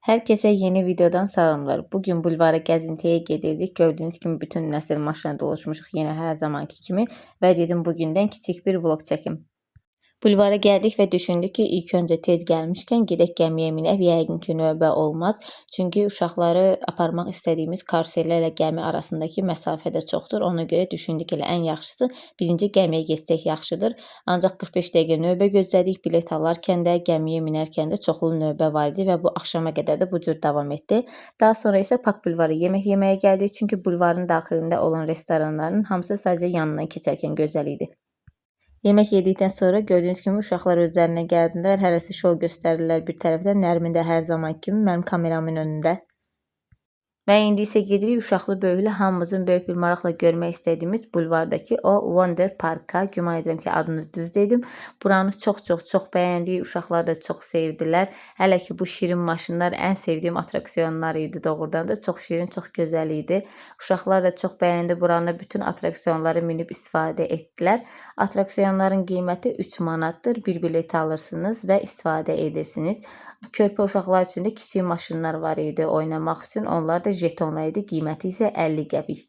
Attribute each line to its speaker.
Speaker 1: Herkese yeni videodan salamlar. Bugün bulvara gəzintiyə gedirdik. Gördüyünüz kimi bütün nəsil maşına doluşmuşuq yenə hər zamanki kimi və dedim bugündən kiçik bir vlog çəkim. Bulvara gəldik və düşündük ki, ilk öncə tez gəlmişkən gedək gəmiyə minək. Yəqin ki, növbə olmaz. Çünki uşaqları aparmaq istədiyimiz karusellərlə gəmi arasındakı məsafə də çoxdur. Ona görə düşündük elə ən yaxşısı birinci gəmiyə getsək yaxşıdır. Ancaq 45 dəqiqə növbə gözlədik. Bilet alarkən də, gəmiyə minərkən də çoxlu növbə var idi və bu axşama qədər də bu cür davam etdi. Daha sonra isə Park Bulvara yemək yeməyə gəldik. Çünki bulvarın daxilində olan restoranların hamısı sadəcə yanından keçərkən gözəl idi. Yemək yedikdən sonra gördüyünüz kimi uşaqlar özlərinə gəldilər. Hərəsi şou göstərirlər bir tərəfdən. Nərmin də hər zaman kimi mənim kameramın önündə. Və indi isə gedirik uşaqlı böyüklü hamımızın böyük bir maraqla görmək istədiyimiz bulvardakı o Wonder Parka. Güman edirəm ki, adını düz dedim. Buranı çox çox çox bəyəndik. Uşaqlar da çox sevdilər. Hələ ki bu şirin maşınlar ən sevdiyim atraksiyonlar idi doğrudan da. Çox şirin, çox gözəl idi. Uşaqlar da çox bəyəndi buranı. Bütün atraksiyonları minib istifadə etdilər. Atraksiyonların qiyməti 3 manatdır. Bir bilet alırsınız və istifadə edirsiniz. Körpə uşaqlar üçün də kiçik maşınlar var idi oynamaq üçün. Onlar da jetonla idi. Qiyməti isə 50 qəpik.